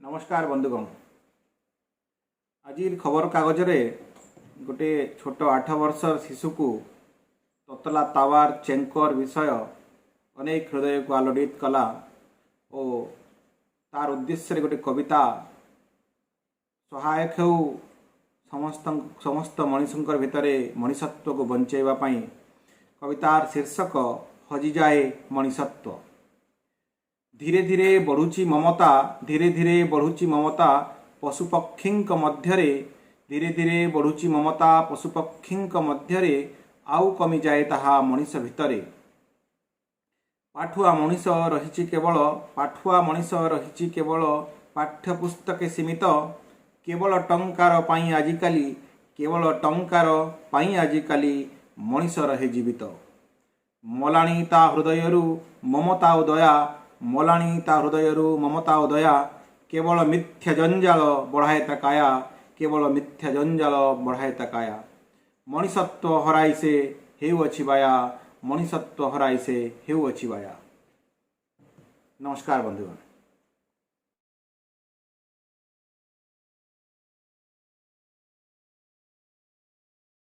ନମସ୍କାର ବନ୍ଧୁଗଣ। ଆଜିର ଖବରକାଗଜରେ ଗୋଟେ ଛୋଟ 8 ବର୍ଷର ଶିଶୁକୁ ତତଲା ତାୱାର ଚେଙ୍କର ବିଷୟ ଅନେକ ହୃଦୟକୁ ଆଲୋଡ଼ିତ କଲା ଓ ତାର ଉଦ୍ଦେଶ୍ୟରେ ଗୋଟେ କବିତା ସହାୟକ ହେଉ ସମସ୍ତ ମଣିଷଙ୍କର ଭିତରେ ମଣିଷତ୍ୱକୁ ବଞ୍ଚେଇବା ପାଇଁ। କବିତାର ଶୀର୍ଷକ "ହଜିଯାଏ ମଣିଷତ୍ୱ"। ଧୀରେ ଧୀରେ ବଢ଼ୁଛି ମମତା, ଧୀରେ ଧୀରେ ବଢ଼ୁଛି ମମତା ପଶୁପକ୍ଷୀଙ୍କ ମଧ୍ୟରେ, ଧୀରେ ଧୀରେ ବଢ଼ୁଛି ମମତା ପଶୁପକ୍ଷୀଙ୍କ ମଧ୍ୟରେ, ଆଉ କମିଯାଏ ତାହା ମଣିଷ ଭିତରେ। ପାଠୁଆ ମଣିଷ ରହିଛି କେବଳ, ପାଠୁଆ ମଣିଷ ରହିଛି କେବଳ ପାଠ୍ୟପୁସ୍ତକେ ସୀମିତ। କେବଳ ଟଙ୍କାର ପାଇଁ ଆଜିକାଲି, କେବଳ ଟଙ୍କାର ପାଇଁ ଆଜିକାଲି ମଣିଷ ରହେ ଜୀବିତ। ମଲାଣି ତା ହୃଦୟରୁ ମମତା ଓ ଦୟା, ମଲାଣି ତା ହୃଦୟରୁ ମମତା ଓ ଦୟା, କେବଳ ମିଥ୍ୟା ଜଞ୍ଜାଳ ବଢ଼ାଏ ତା କାୟା, କେବଳ ମିଥ୍ୟା ଜଞ୍ଜାଳ ବଢ଼ାଏ ତା କାୟା। ମଣିଷତ୍ୱ ହରାଇ ସେ ହେଉଅଛି ବାୟା, ମଣିଷତ୍ୱ ହରାଇ ସେ ହେଉଅଛି ବାୟା। ନମସ୍କାର ବନ୍ଧୁଗଣ।